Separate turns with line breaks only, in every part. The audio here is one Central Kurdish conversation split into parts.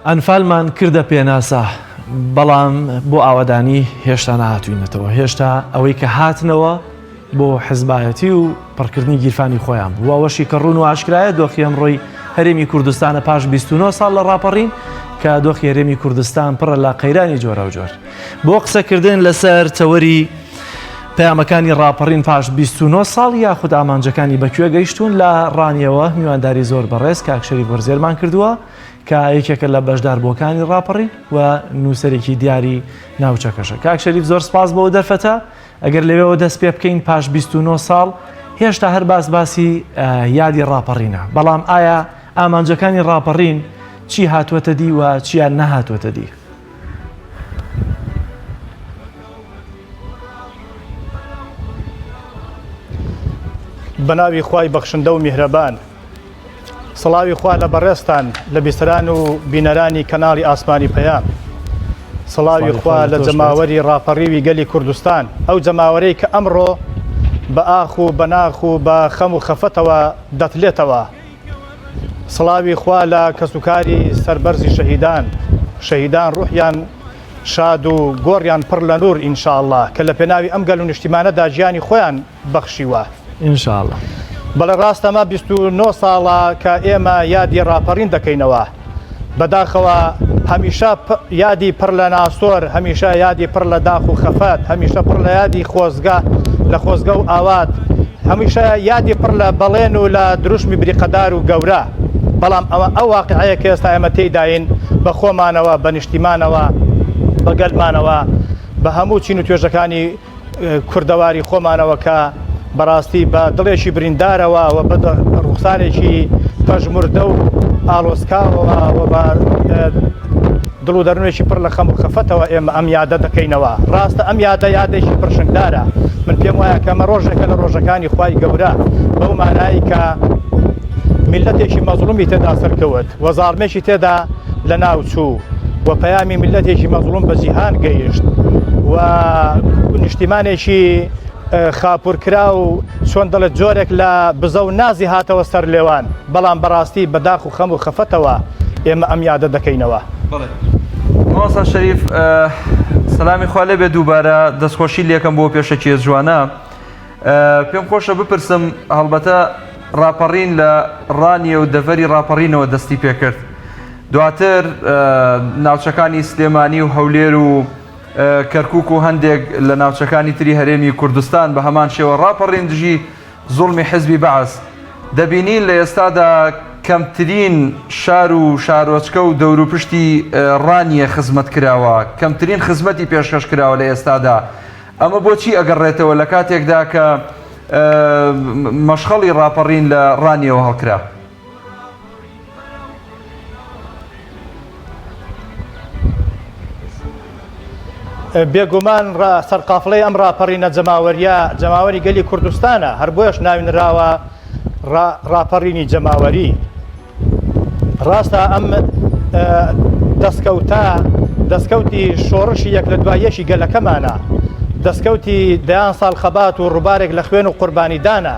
ئەنفالمان کردە پێناسە، بەڵام بۆ ئاوەدانی هێشتا نەهاتووینەتەوە، هێشتا ئەوەی کە هاتنەوە بۆ حزبایەتی و پڕکردنی گیرفانی خۆیان بوو، ئەوەشی کە ڕوون و ئاشکرایە دۆخی ئەمڕۆی هەرێمی کوردستانە پاش 29 ساڵ لە ڕاپەڕین کە دۆخی هەرێمی کوردستان پڕە لە قەیرانی جۆراوجۆر. بۆ قسەکردن لەسەر تەوەری پەیامەکانی ڕاپەڕین پاش 29 ساڵ یاخود ئامانجەکانی بەکوێ گەیشتوون لە ڕانیەوە میوانداری زۆر بەڕێز کاک شەریف وەرزێرمان کردووە کە یەکێکە لە بەشداربووەکانی ڕاپەڕین و نووسەرێکی دیاری ناوچەکەشە. کاک شەریف زۆر سپاس بۆ دەرفەتە، ئەگەر لەوێوە دەست پێ بکەین پاش 29 ساڵ هێشتا هەر باس باسی یادی ڕاپەڕینە، بەڵام ئایا ئامانجەکانی ڕاپەڕین چی هاتووەتە دی و چیان نەهاتووەتە دی؟
بەناوی خوای بەخشندە و میهرەبان. سڵاوی خوا لە بەڕێزتان لە بیسەران و بینەرانی کەناڵی ئاسمانی پەیام. سڵاوی خوا لە جەماوەری ڕاپەڕیوی گەلی کوردستان، ئەو جەماوەرەی کە ئەمڕۆ بە ئاخ و بە ناخ و بە خەم و خەفەتەوە دەتلێتەوە. سڵاوی خوا لە کەسوکاری سەربەرزی شەهیدان، شەهیدان ڕوحیان شاد و گۆڕیان پڕ لە نوور ان شاء اللە کە لە پێناوی ئەم گەل و نیشتیمانەدا گیانی خۆیان بەخشیوە.
ان شاء اللە.
بەڵێ ڕاستە ئەمە 29 ساڵە کە ئێمە یادی ڕاپەڕین دەکەینەوە. بەداخەوە هەمیشە یادی پڕ لە ناسۆر، هەمیشە یادی پڕ لە داخ و خەفەت، هەمیشە پڕ لە یادی خۆزگە لە خۆزگە و ئاوات، هەمیشە یادی پڕ لە بەڵێن و لە دروشمی بریقەدار و گەورە. بەڵام ئەوە ئەو واقیعەیە کە ئێستا ئێمە تێیداین بە خۆمانەوە، بە نیشتیمانەوە، بە گەلمانەوە، بە هەموو چین و توێژەکانی کوردەواری خۆمانەوە کە بەڕاستی بە دڵێکی بریندارەوە و بە ڕوخسارێکی پەژموردە و ئاڵۆزکاوەوە و بە دڵ و دەروونێکی پڕ لە خەم و خەفەتەوە ئێمە ئەم یادە دەکەینەوە. ڕاستە ئەم یادە یادێکی پڕشنگدارە. من پێم وایە کە ئەمە ڕۆژێکە لە ڕۆژەکانی خوای گەورە بەو مانایەی کە میللەتێکی مەزڵومی تێدا سەرکەوت و زاڵمێکی تێدا لەناو چوو و پەیامی میللەتێکی مەزڵوم بە جیهان گەیشت و نیشتیمانێکی خاپورکراو چۆن دەڵێت جۆرێک لە بزە و نازی هاتەوە سەر لێوان بەڵام بەڕاستی بە داخ و خەم و خەفەتەوە ئێمە ئەم یادە دەکەینەوە.
بەڵێ مامۆستا شەریف سەلامی خوا لێبێ دووبارە دەستخۆشی لێکەم بۆ پێشەکیە جوانە پێم خۆشە بپرسم هەڵبەتە ڕاپەڕین لە ڕانیە و دەڤەری ڕاپەڕینەوە دەستی پێکرد دواتر ناوچەکانی سلێمانی و هەولێر و کەرکک و هەندێک لە ناوچەکانی تری هەرێمی کوردستان بە هەمان شێوە ڕاپەڕین دژی زوڵمی حزبی بەعس دەبینین لە ئێستادا کەمترین شار و شارۆچکە و دەوروپشتی ڕانیە خزمەت کراوە کەمترین خزمەتی پێشکەش کراوە لە ئێستادا ئەمە بۆچی ئەگەڕێتەوە لە کاتێکدا کە مەشخەڵی ڕاپەڕین لە ڕانیەوە هەڵکرا؟
بێگومان سەرقافڵەی ئەم ڕاپەڕینە جەماوەریە جەماوەری گەلی کوردستانە هەر بۆیەش ناوی نراوە ڕاپەڕینی جەماوەری. ڕاستە ئەم دەستکەوتە دەستکەوتی شۆڕشی یەک لە دوای یەکی گەلەکەمانە، دەستکەوتی دەیان ساڵ خەبات و ڕووبارێک لە خوێن و قوربانیدانە،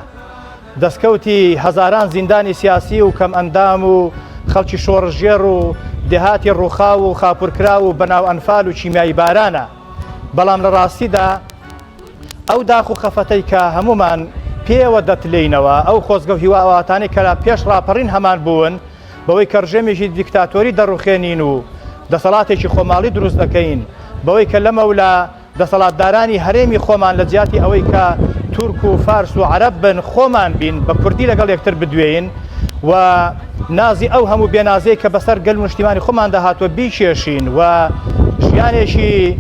دەستکەوتی هەزاران زیندانی سیاسی و کەمئەندام و خەڵکی شۆڕشگێڕ و دێهاتی ڕووخاو و خاپوورکراو و بەناو ئەنفال و کیمیاییبارانە. بەڵام لە ڕاستیدا ئەو داخ و خەفەتەی کە هەموومان پێیەوە دەتلێینەوە، ئەو خۆزگە و هیوا ئاواتانەی کە پێش ڕاپەڕین هەمان بوون، بەوەی کە ڕژێمێکی دیکتاتۆری دەڕوخێنین و دەسەڵاتێکی خۆماڵی دروست دەکەین، بەوەی کە لەمەولا دەسەڵاتدارانی هەرێمی خۆمان لە جیاتی ئەوەی کە تورک و فارس و عەرەب بن خۆمان بین بە کوردی لەگەڵ یەکتر بدوێین و نازی ئەو هەموو بێنازەی کە بەسەر گەل و نیشتیمانی خۆماندا هاتووە بیکێشین و ژیانێکی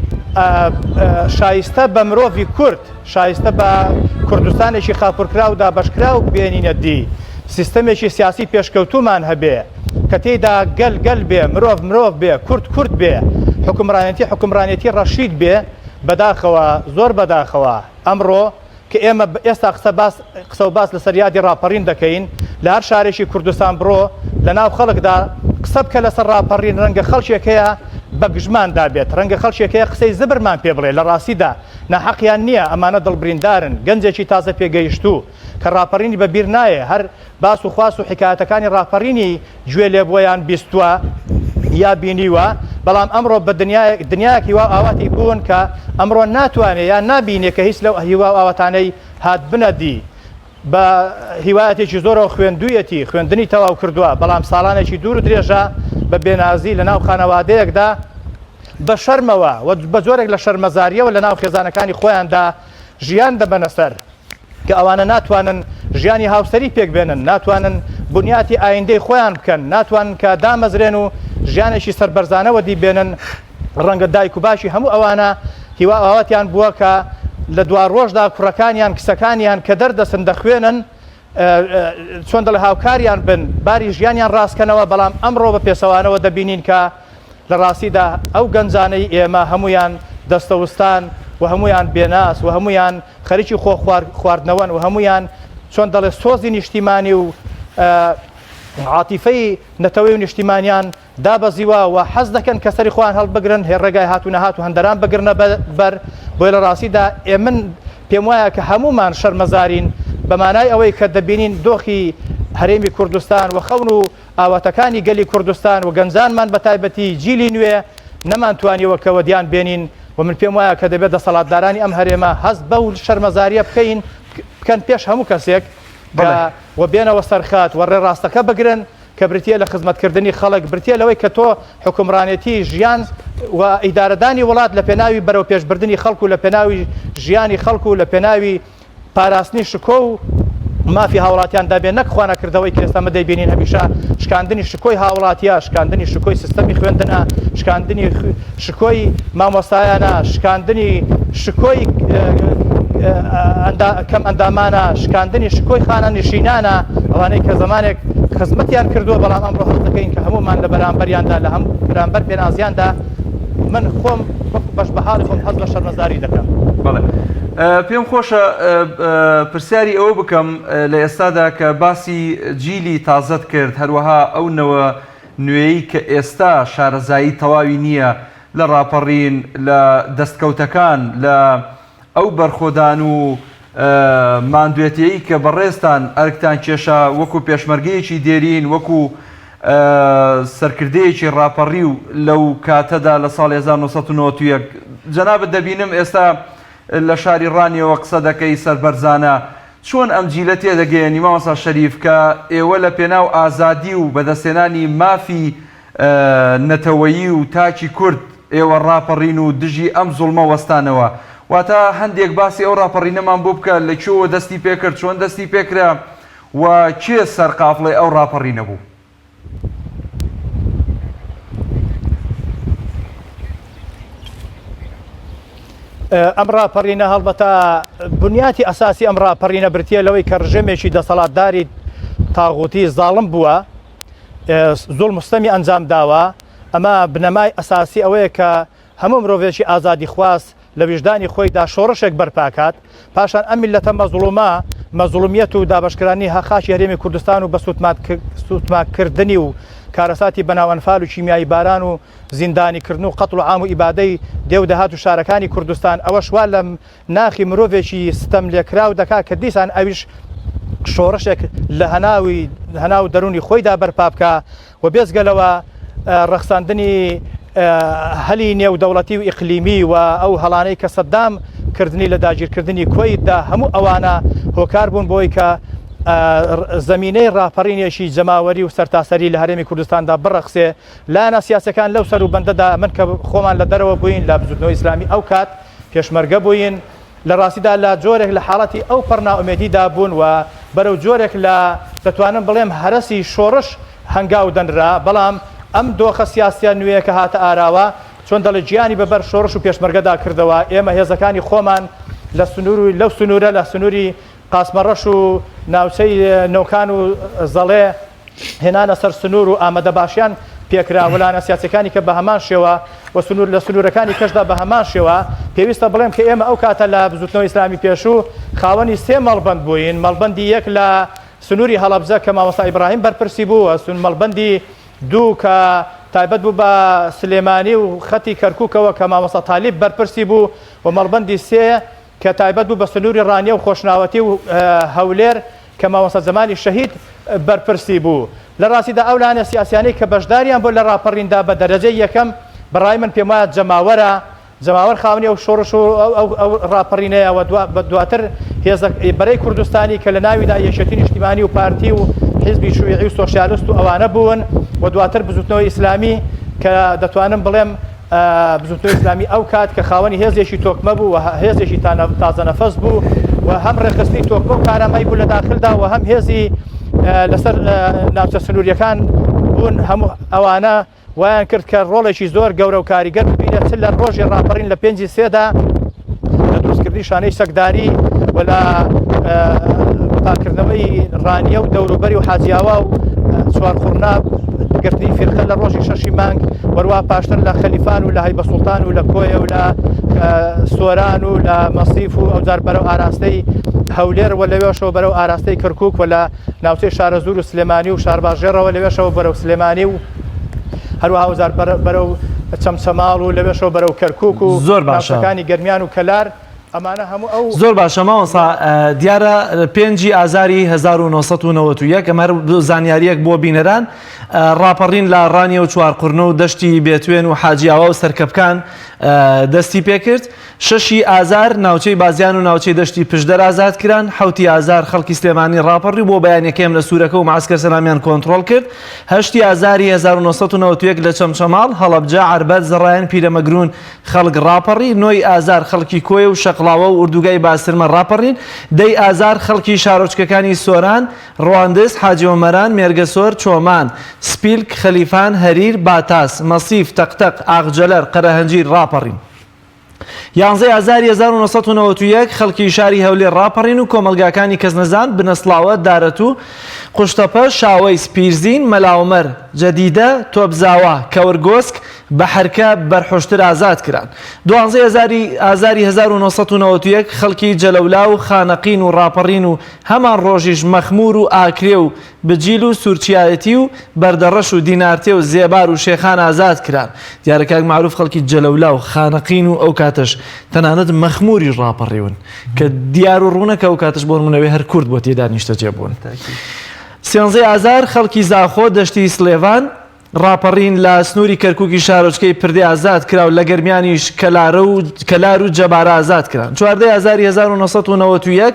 شایستە بە مرۆڤی کورد شایستە بە کوردستانێکی خاپورکراو دابەشکراو بێنینە دی سیستەمێکی سیاسی پێشکەوتوومان هەبێ کە تێیدا گەل گەل بێ مرۆڤ مرۆڤ بێ کورد کورد بێ حوکمڕانێتی حوکمڕانێتی ڕەشید بێ بەداخەوە زۆر بەداخەوە ئەمڕۆ کە ئێمە ئێستا قسە باس قسە و باس لەسەر یادی ڕاپەڕین دەکەین، لە هەر شارێکی کوردستان بڕۆ لە ناو خەڵکدا قسە بکە لەسەر ڕاپەڕین ڕەنگە خەڵکێک هەیە بە گژماندا بێت، ڕەنگە خەڵکێک هەیە قسەی زبرمان پێ بڵێ، لە ڕاستیدا ناحەقیان نییە، ئەمانە دڵبریندارن، گەنجێکی تازە پێگەیشتوو کە ڕاپەڕینی بە بیر نایێ هەر باس و خواس و حیکایەتەکانی ڕاپەڕینی گوێ لێ بووە یان بیستووە. یا بینیوە، بەڵام ئەمڕۆ بە دنیایەک دنیایەک هیوا و ئاواتی بوون کە ئەمڕۆ ناتوانێ یا نابینێ کە هیچ لەو هیوا و ئاواتانەی هاتبنە دی. بە هیوایەتێکی زۆرەوە خوێندوویەتی، خوێندنی تەواو کردووە، بەڵام ساڵانێکی دوور و درێژە بە بێنازی لە ناو خانەوادەیەکدا بە شەرمەوە و بە جۆرێک لە شەرمەزارییەوە لە ناو خێزانەکانی خۆیاندا ژیان دەبەنە سەر. کە ئەوانە ناتوانن ژیانی هاوسەری پێک بێنن، ناتوانن بنیاتی ئایندەی خۆیان بکەن، ناتوانن کە دامەزرێن و ژیانێکی سەربەرزانە وەدی بێنن، ڕەنگە دایک و باوکی هەموو ئەوانە هیوا و ئاواتیان بووە کە لە دواڕۆژدا کوڕەکانیان، کچەکانیان کە دەردەچن دەخوێنن، چۆن دەڵێ هاوکاریان بن، باری ژیانیان ڕاستکەنەوە، بەڵام ئەمڕۆ بە پێچەوانەوە دەبینین کە لە ڕاستیدا ئەو گەنجانەی ئێمە هەموویان دەستەوستان و هەموویان بێناس و هەموویان خەریکی خۆ خواردنەوەن و هەموویان چۆن دەڵێ سۆزی نیشتیمانی و عاتیفەی نەتەوەی و نیشتیمانیان دابەزیوە و حەز دەکەن کە سەری خۆیان هەڵبگرن هێ ڕێگای هات و نەهات و هەندەران بگرنە بەر بۆیە لە ڕاستیدا ئێ من پێم وایە کە هەموومان شەرمەزارین بە مانای ئەوەی کە دەبینین دۆخی هەرێمی کوردستان و خەون و ئاواتەکانی گەلی کوردستان و گەنجانمان بە تایبەتی جیلی نوێ نەمانتوانیوە کە وەدیان بێنین و من پێم وایە کە دەبێت دەسەڵاتدارانی ئەم هەرێمە هەست بەو شەرمەزاریە بکەین بکەن پێش هەموو کەسێک کە و بێنەوە سەرخات و ڕێ ڕاستەکە بگرن کە بریتیە لە خزمەتکردنی خەڵک بریتیە لەوەی کە تۆ حوکمڕانێتی ژیان و ئیدارەدانی وڵات لە پێناوی بەرەوپێشبردنی خەڵک و لە پێناوی ژیانی خەڵک و لە پێناوی پاراستنی شکۆ و مافی هاوڵاتیان دەبێ نەک خوانەکردەوەی کە ئێستا مە دەیبینین هەمیشە شکاندنی شکۆی هاوڵاتیە، شکاندنی شکۆی سیستەمی خوێندنە، شکاندنی شکۆی مامۆستایانە، شکاندنی شکۆی کەم ئەندامانە، شکاندنی شکۆی خانەنشینانە، ئەوانەی کە زەمانێک خزمەتیان کردووە، بەڵام ئەمڕۆ هەست دەکەین کە هەموومان لە بەرامبەریاندا لە هەم بەرامبەر پێنازیاندا من خۆم وەکو بەش بەحاڵی خۆم هەست بە شەرمەزاری دەکەم.
بەڵێ پێم خۆشە پرسیاری ئەوە بکەم لە ئێستادا کە باسی جیلی تازەت کرد هەروەها ئەو نەوە نوێی کە ئێستا شارەزایی تەواوی نییە لە ڕاپەڕین لە دەستکەوتەکان لە ئەو بەرخۆدان و ماندوێتیی کە بەڕێزتان ئەرکتان کێشا وەکو پێشمەرگەیەکی دێرین وەکو سەرکردەیەکی ڕاپەڕیو لەو کاتەدا لە ساڵی 1991 جەنابت دەبینم ئێستا لە شاری ڕانیەوە قسە دەکەی سەربەرزانە چۆن ئەم جیلە تێدەگەیەنی مامۆستا شەریف کە ئێوە لە پێناو ئازادی و بەدەستهێنانی مافی نەتەوەیی و تاکی کورد ئێوە ڕاپەڕین و دژی ئەم زوڵمە وەستانەوە واتە هەندێک باسی ئەو ڕاپەڕینەمان بۆ بکە لە کوێوە دەستی پێکرد چۆن دەستی پێکرا و کێ سەرقافڵەی ئەو ڕاپەڕینە بوو؟
ئەم ڕاپەڕینە هەڵبەتە بنیاتی ئەساسی ئەم ڕاپەڕینە بریتییە لەوەی کە ڕژێمێکی دەسەڵاتداری تاغوتی زاڵم بووە زوڵم و ستەمی ئەنجام داوە ئەمە بنەمای ئەساسی ئەوەیە کە هەموو مرۆڤێکی ئازادیخواز لە ویژدانی خۆیدا شۆڕشێک بەرپاکات، پاشان ئەم میللەتە مەزڵومە، مەزڵومیەت و دابەشکرانی خاکی هەرێمی کوردستان و بە سوتماکردنی و کارەساتی بەناو ئەنفال و کیمیایی باران و زیندانی کردن و قەتڵ و عام و ئیبادەی دێ و دەهات و شارەکانی کوردستان ئەوەش وا لە ناخی مرۆڤێکی ستەم لێکراو دەکا کە دیسان ئەویش شۆڕشێک لە هەناوی هەناو دەروونی خۆیدا بەرپا بکا و بێجگە لەوە ڕەخساندنی هەلی نێودەوڵەتی و ئیقلیمی و ئەو هەڵانەی کە سەدام کردنی لە داگیرکردنی کوەیتدا هەموو ئەوانە هۆکار بوون بۆی کە زەمینەی ڕاپەڕینێکی جەماوەری و سەرتاسەری لە هەرێمی کوردستاندا بڕەخسێ لایەنە سیاسەکان لەو سەروبەندەدا من کە خۆمان لە دەرەوە بووین لە بزوتنەوەی ئیسلامی ئەو کات پێشمەرگە بووین لە ڕاستیدا لە جۆرێک لە حاڵەتی ئەو پەڕ نائومێدیدا بوون و بەرەو جۆرێک لە دەتوانم بڵێم هەرەسی شۆڕش هەنگاو دەنرا، بەڵام ئەم دۆخە سیاسیە نوێیە کە هاتە ئاراوە چۆن دەڵێ گیانی بە بەر شۆڕش و پێشمەرگەدا کردەوە، ئێمە هێزەکانی خۆمان لە سنوور و لەو سنوورە لە سنووری قاسمەڕەش و ناوچەی نۆکان و زەڵێ هێنانە سەر سنوور و ئامادەباشیان پێکرا و لایەنە سیاسیەکانی کە بە هەمان شێوە و سنوور لە سنوورەکانی کەشدا بە هەمان شێوە پێویستە بڵێم کە ئێمە ئەو کاتە لە بزوتنەوەی ئیسلامی پێشوو خاوەنی سێ مەڵبەند بووین مەڵبەندی یەک لە سنووری هەڵەبجە کە مامۆستا ئیبراهیم بەرپرسی بوو و سون مەڵبەندی دوو کە تایبەت بوو بە سلێمانی و خەتی کەرکووکەوە کە مامۆستا تالیب بەرپرسی بوو و مەڵبەندی سێ کە تایبەت بوو بە سنووری ڕانیە و خۆشناوەتی و هەولێر. کە مامۆستا جەمالی شەهید بەرپرسی بوو. لە ڕاستیدا ئەو لایەنە سیاسیانەی کە بەشداریان بووە لە ڕاپەڕیندا بە دەرەجەی یەکەم بە ڕای من پێموایە جەماوەرە، جەماوەر خاوەنی ئەو شۆڕش و ئەو ڕاپەڕینەیە و دواتر هێزە بەرەی کوردستانی کە لە ناویدا یەکێتی نیشتیمانی و پارتی و حیزبی شویعی و سۆسیالست و ئەوانە بوون و دواتر بزوتنەوەی ئیسلامی کە دەتوانم بڵێم بزوتنەوەی ئیسلامی ئەو کات کە خاوەنی هێزێکی تۆکمە بوو و هێزێکی تازە نەفەس بوو و هەم ڕێکخستنی تۆکمە و کارامای بوو لە داخلدا و هەم هێزی لەسەر ناوچە سنووریەکان بوون هەموو ئەوانە وایان کرد کە ڕۆڵێکی زۆر گەورە و کاریگەر ببینێت چ لە ڕۆژی ڕاپەڕین لە پێنجی سێدا لە دروستکردنی شانەی چەکداری و لە پاکردنەوەی ڕانیە و دەوروبەری و حاجیاوا و چوارقوڕنا گرتنی فیرقە لە ڕۆژی شەشی مانگ وەروا پاشتر لە خەلیفان و لە هەیبە سوڵتان و لە کۆیە و لە سۆران و لە مەسیف و ئەوجار بەرەو ئاراستەی هەولێر و لەوێشەوە بەرەو ئاراستەی کەرکک و لە ناوچەی شارەزوور و سلێمانی و شارباژێڕەوە لەوێشەوە بەرەو سلێمانی و هەروەها ئەوجار بەرەو چەمچەماڵ و لەوێشەوە بەرەو کەرکوک و
زۆر باشە.
ناوچەکانی گەرمیان و کەلار ئەمانە هەموو ئەو
زۆر باشە مامۆستا دیارە پێنجی ئازاری 1991 ئەمە هەر زانیاریەک بۆ بینەران ڕاپەڕین لە ڕانیە و چوارقورنە و دەشتی بێتوێن و حاجیاوا و سەرکەپکان دەستی پێکرد شەشی ئازار ناوچەی بازیان و ناوچەی دەشتی پشدەر ئازاد کران، حەوتی ئازار خەڵکی سلێمانی ڕاپەڕی و بۆ بەیانیەکەیەم لە سوورەکە و مەعسکەر سەلامیان کۆنتڕۆڵ کرد، هەشتی ئازاری 1991 لە چەمچەماڵ، هەڵەبجە، عەربەت، زڕایەن، پیرەمەگرون خەڵک ڕاپەڕی، نۆی ئازار خەڵکی کۆیە و شەقڵاوە و ئوردوگای باسرمە ڕاپەڕین، دەی ئازار خەڵکی شارۆچکەکانی سۆران، ڕواندز، حاجی ئۆمەران، مێرگەسۆر، چۆمان، سپیلک، خەلیفان، هەریر، باتاس، مەسیف، تەقتەق، ئاغجەلەر، قەرەهەنجیر ڕاپەڕین. یانزەی ئازاری 1991 خەڵکی شاری هەولێر ڕاپەڕین و کۆمەڵگاکانی کەسنەزان، بنەسڵاوە، دارەتوو، قوشتەپە، شاوەیس، پیرزین، مەلاعومەر، جەدیدە، تۆپزاوا، کەورگۆسک، بەحرکە، بەرحوشتر ئازاد کران. دوانزەی ئازاری ئازاری 1991 خەڵکی جەلەولا و خانەقین و ڕاپەڕین و هەمان ڕۆژیش مەخموور و ئاکرێ و بجیل و سورچیایەتی و بەردەڕەش و دینارتێ و زێبار و شێخان ئازاد کران. دیارە کاک مەعروف خەڵکی جەلەولا و خانەقین و ئەو کاتەش تەنانەت مەخموریش ڕاپەڕیون کە دیار و ڕوونە کە ئەو کاتەش بۆ نموونە هەر کورد بۆ تێدا نیشتەجێ بوون. سێنزەی ئازار خەڵکی زاخۆ دەشتی سلێڤان ڕاپەڕین لە سنووری کەرکووکی شارۆچکەی پردێ ئازاد کرا و لە گەرمیانیش کەلارە و کەلار و جەبارە ئازاد کران. چواردەی ئازاری 1991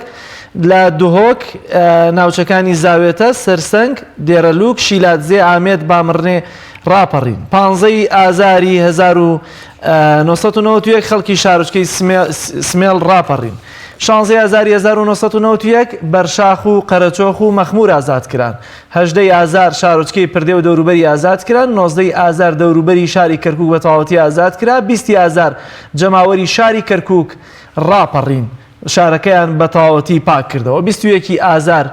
لە دهۆک ناوچەکانی زاوێتە، سەرسەنگ، دێرەلوک، شیلادزێ، ئامێد، بامڕنێ ڕاپەڕین. پانزەی ئازاری 1991 خەڵکی شارۆچکەی سمێڵ ڕاپەڕین. شانزەی ئازاری 1991 بەرشاخ و قەرەچۆخ و مەخموور ئازاد کران. هەژدە ی ئازار شارۆچکەی پردێ و دەوروبەری ئازاد کران، 19 ی ئازار دەوروبەری شاری کەرکوک بە تەواوەتی ئازاد کرا، 20 ی ئازار جەماوەری شاری کەرکوک ڕاپەڕین شارەکەیان بە تەواوەتی پاک کردەوە، 21 ی ئازار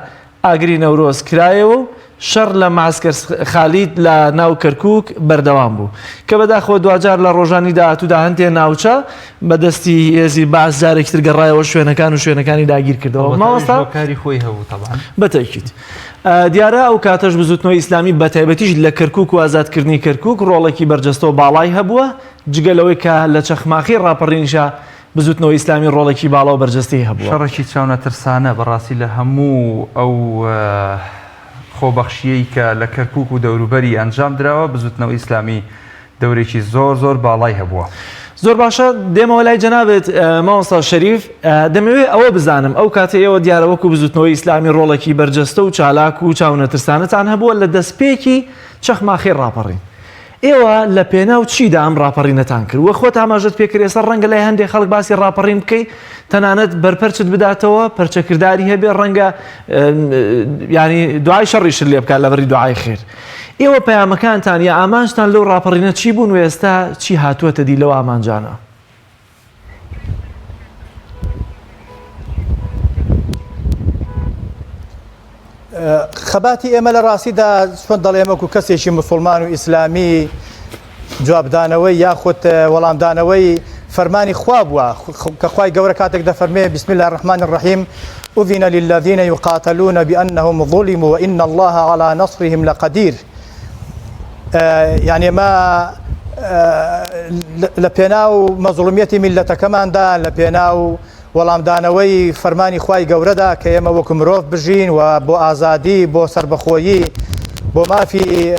ئاگری نەورۆز کرایەوە و شەڕ لە مەعسکەر خالید لە ناو کەرکوک بەردەوام بوو کە بەداخەوە دواجار لە ڕۆژانی داهاتوودا هەندێ ناوچە بە دەستی هێزی بەعس جارێکی تر گەڕایەوە شوێنەکان و شوێنەکانی داگیر کردەوە. مامۆستا
هۆکاری خۆی هەبوو تەبعەن.
بە تەئکید. دیارە ئەو کاتەش بزوتنەوەی ئیسلامی بە تایبەتیش لە کەرکوک و ئازادکردنی کەرکوک ڕۆڵێکی بەرجەستە و باڵای هەبووە، جگە لەوەی کە لە چەخماخەی ڕاپەڕینیشا بزوتنەوەی ئیسلامی ڕۆڵێکی باڵا و بەرجەستەی هەبووە.
شەڕێکی چاونەترسانە بەڕاستی لە هەموو ئەو خۆبەخشییەی کە لە کەرکوک و دەوروبەری ئەنجام دراوە بزوتنەوەی ئیسلامی دەورێکی زۆر زۆر باڵای هەبووە.
زۆر باشە دێمەوە لای جەنابت مامۆستا شەریف دەمەوێ ئەوە بزانم ئەو کاتە ئێوە دیارە وەکو بزوتنەوەی ئیسلامی ڕۆڵێکی بەرجەستە و چالاک و چاونەترسانەتان هەبووە لە دەستپێکی چەخماخەی ڕاپەڕین ئێوە لە پێناو چیدا ئەم ڕاپەڕینەتان کرد وە خۆت ئاماژەت پێکرد ئێستا ڕەنگە لای هەندێک خەڵک باسی ڕاپەڕین بکەی تەنانەت بەرپەرچت بداتەوە پەرچەکرداری هەبێ ڕەنگە ینی دوای شەڕیشت لێ بکات لەبەری دوعای خێر ئێوە پەیامەکانتان یا ئامانجتان لەو ڕاپەڕینە چی بوون و ئێستا چی هاتووەتە دی لەو ئامانجانە؟
خەباتی ئێمە لە ڕاستیدا چۆن دەڵێم وەکو کەسێکی مسلمان و ئیسلامی جوابدانەوەی یاخود وەڵامدانەوەی فەرمانی خوا بووە کە خوای گەورە کاتێک دەفەرمێ بسم الله الرحمن الرحیم أذن للذين يقاتلون بأنهم ظلموا وإن الله على نصرهم لقدير یعنی ما لە پێناو مەزڵومیەتی میلەتەکەماندا لە پێناو وەڵامدانەوەی فەرمانی خوای گەورەدا کە ئێمە وەکو مرۆڤ بژین و بۆ ئازادی، بۆ سەربەخۆیی، بۆ مافی.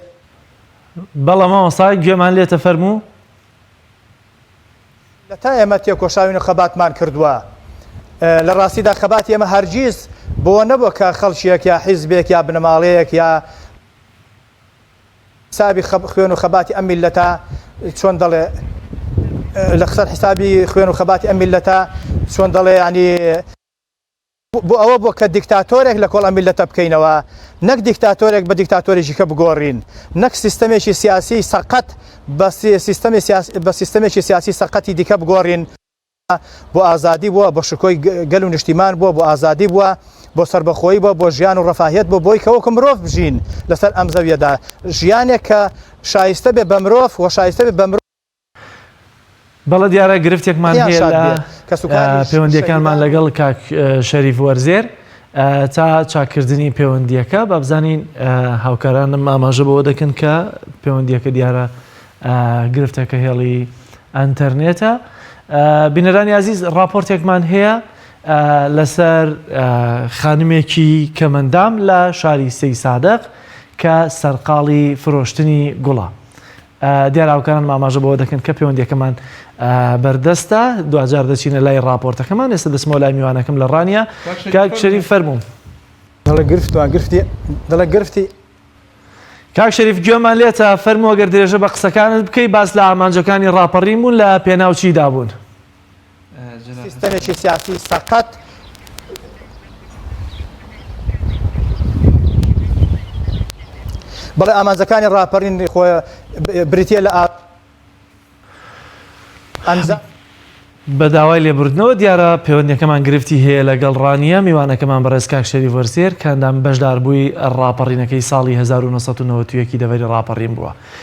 بەڵێ مامۆستا گوێمان لێتە فەرموو.
لە تا ئێمە تێکۆشاوین و خەباتمان کردووە. لە ڕاستیدا خەباتی ئێمە هەرگیز بۆوە نەبووە کە خەڵکێک یا حیزبێک یا بنەماڵەیەک یا حسابی خوێن و خەباتی ئەم میللەتە چۆن دەڵێ لە سەر حسابی خوێن و خەباتی ئەم میللەتە چۆن دەڵێ ینی بۆ ئەوە بۆ کە دیکتاتۆرێک لە کۆڵ ئەم میللەتە بکەینەوە نەک دیکتاتۆرێک بە دیکتاتۆرێکی کە بگۆڕین نەک سیستەمێکی سیاسی سەقەت بە سیستەمی بە سیستەمێکی سیاسی سەقەتی دیکە بگۆڕین. بۆ ئازادی بووە، بۆ شکۆی گەل و نیشتیمان بووە، بۆ ئازادی بووە، بۆ سەربەخۆیی بووە، بۆ ژیان و ڕەفاهیەت بووە، بۆی کە وەکو مرۆڤ بژین لەسەر ئەم زەویەدا، ژیانێک کە شایستە بێ بە مرۆڤ و شایستە بێ بە مرۆڤ.
بەڵێ دیارە گرفتێکمان
یان
هەیە
شاد
لە
بێ، کەسوکاریش
پەیوەندیەکانمان
شەهیدان.
لەگەڵ کاک شەریف وەرزێر تا چاککردنی پەیوەندیەکە با بزانین هاوکارانم ئاماژە بەوە دەکەن کە پەیوەندیەکە دیارە گرفتەکە هێڵی ئەنتەرنێتە. بینەرانی ئازیز ڕاپۆرتێکمان هەیە لەسەر خانمێکی کەمەندام لە شاری سەی سادق کە سەرقاڵی فرۆشتنی گوڵە. دیار هاوکاران ئاماژە بەوە دەکەن کە پەیوەندیەکەمان بەردەستە دواجار دەچینە لای راپۆرتەکەمان ئێستا دەچمەوە لای میوانەکەم لە ڕانیە کاک شەریف فەرمووم.
دەڵێ گرفتمان گرفتی دەڵێ گرفتی
کاک شەریف گوێمان لێتە فەرموو ئەگەر درێژە بە قسەکانت بکەی باس لە ئامانجەکانی ڕاپەڕین بوون لە پێناو چیدا بوون؟
سیستەمێکی سیاسی سەقەت. بەڵێ ئامانجەکانی ڕاپەڕین خۆ بریتیە لە ئەنجام.
بە داوای لێبوردنەوە دیارە پەیوەندیەکەمان گرفتی هەیە لەگەڵ ڕانیە، میوانەکەمان بەڕێز کاک شەریف وەرزێر کە ئەندام بەشداربووی ڕاپەڕینەکەی ساڵی 1991 ی دەڤەری ڕاپەڕین بووە.